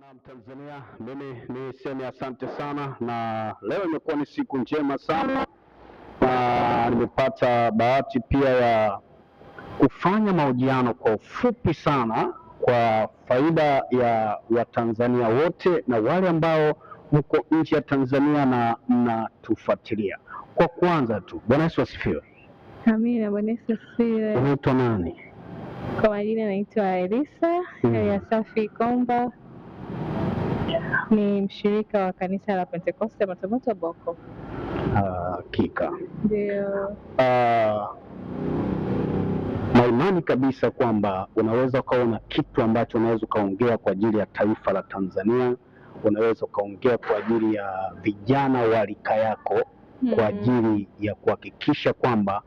Naam, Tanzania, mimi niseme asante sana, na leo imekuwa ni siku njema sana, na nimepata bahati pia ya kufanya mahojiano kwa ufupi sana kwa faida ya Watanzania wote na wale ambao mko nje ya Tanzania na mnatufuatilia. Kwa kwanza tu, Bwana Yesu asifiwe. Amina. Bwana Yesu asifiwe. Unaitwa nani? Kwa majina naitwa Elisa Eliasafi Komba, ni mshirika wa kanisa la Pentekoste Motomoto Boko. Hakika. Ndio. Na imani kabisa kwamba unaweza ukawa na kitu ambacho unaweza ukaongea kwa ajili ya taifa la Tanzania, unaweza ukaongea kwa ajili ya vijana wa rika yako, kwa ajili ya kuhakikisha kwamba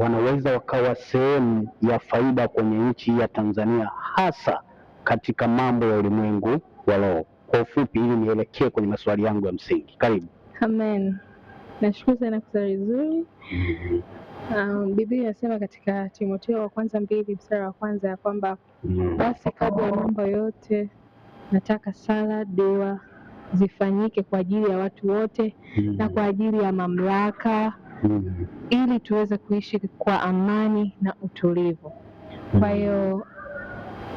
wanaweza wakawa sehemu ya faida kwenye nchi ya Tanzania, hasa katika mambo ya ulimwengu wa roho. Kwa ufupi, ili nielekee kwenye maswali yangu ya msingi. Karibu. Amen. Nashukuru sana kwa swali zuri. Biblia inasema katika Timotheo wa kwanza 2 mstari wa kwanza ya kwamba basi kabla ya mambo yote nataka sala, dua zifanyike kwa ajili ya watu wote na kwa ajili ya mamlaka ili tuweze kuishi kwa amani na utulivu. Kwa hiyo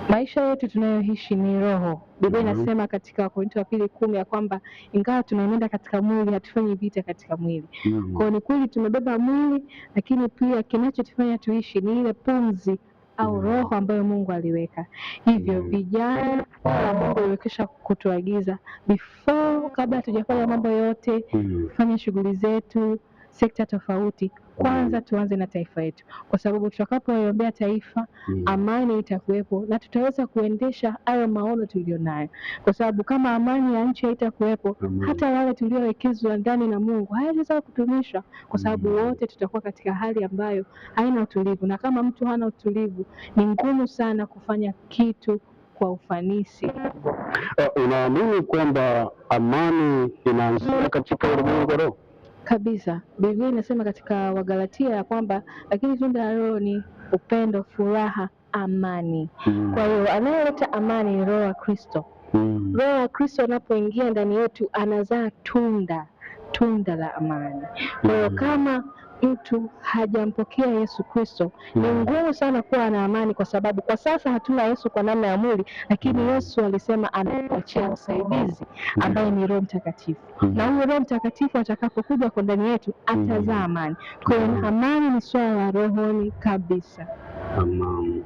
maisha yetu tunayoishi ni roho. Biblia inasema katika Wakorintho wa pili 10 ya kwamba ingawa tunaenenda katika mwili, hatufanyi vita katika mwili. Kwa hiyo ni kweli tumebeba mwili, lakini pia kinachotufanya tuishi ni ile pumzi au roho ambayo Mungu aliweka. Hivyo vijana wa Mungu aliwekesha kutuagiza before, kabla hatujafanya mambo yote, kufanya shughuli zetu sekta tofauti, kwanza tuanze na taifa letu, kwa sababu tutakapoiombea taifa amani itakuwepo na tutaweza kuendesha hayo maono tulionayo, kwa sababu kama amani ya nchi haitakuwepo, hata wale tuliowekezwa ndani na Mungu hayataweza kutumishwa, kwa sababu wote tutakuwa katika hali ambayo haina utulivu, na kama mtu hana utulivu ni ngumu sana kufanya kitu kwa ufanisi. Unaamini kwamba amani inaanzia katika ulimwengu wa roho? Kabisa. Biblia inasema katika Wagalatia ya kwamba lakini tunda la Roho ni upendo, furaha, amani. Kwa hiyo anayeleta amani ni Roho wa Kristo. Roho wa Kristo anapoingia ndani yetu anazaa tunda, tunda la amani. Kwa hiyo kama mtu hajampokea Yesu Kristo ni ngumu sana kuwa na amani, kwa sababu kwa sasa hatuna Yesu kwa namna ya mwili, lakini Yesu alisema anatuachia msaidizi ambaye ni Roho Mtakatifu, na huyo Roho Mtakatifu atakapokuja kwa ndani yetu atazaa amani. Kwa hiyo amani ni swala la rohoni kabisa. Amani.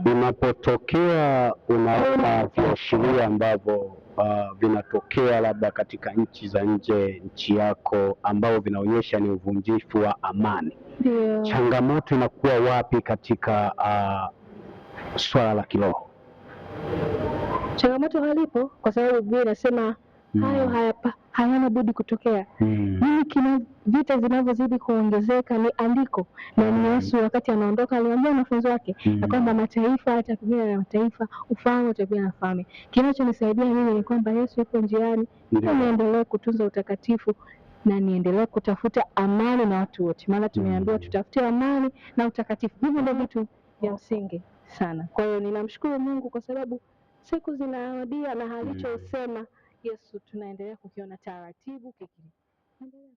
Unapotokea unaona viashiria ambavyo vinatokea labda katika nchi za nje, nchi yako, ambao vinaonyesha ni uvunjifu wa amani. Ndio. Changamoto inakuwa wapi katika swala la kiroho? Changamoto halipo, kwa sababu Biblia inasema hayo hayana budi kutokea. Mimi kina vita zinavyozidi kuongezeka ni andiko na ni Yesu wakati anaondoka aliwaambia wanafunzi wake ya kwamba mataifa yatapigana na mataifa, ufalme utapigana na falme. Kinachonisaidia mimi ni kwamba Yesu yupo njiani, hivyo niendelee kutunza utakatifu na niendelee kutafuta amani na watu wote, maana tumeambiwa tutafute amani na utakatifu. Hivyo ndio vitu vya msingi sana. Kwa hiyo ninamshukuru Mungu kwa sababu siku zinawadia na alichosema Yesu tunaendelea kukiona taratibu kikiendelea.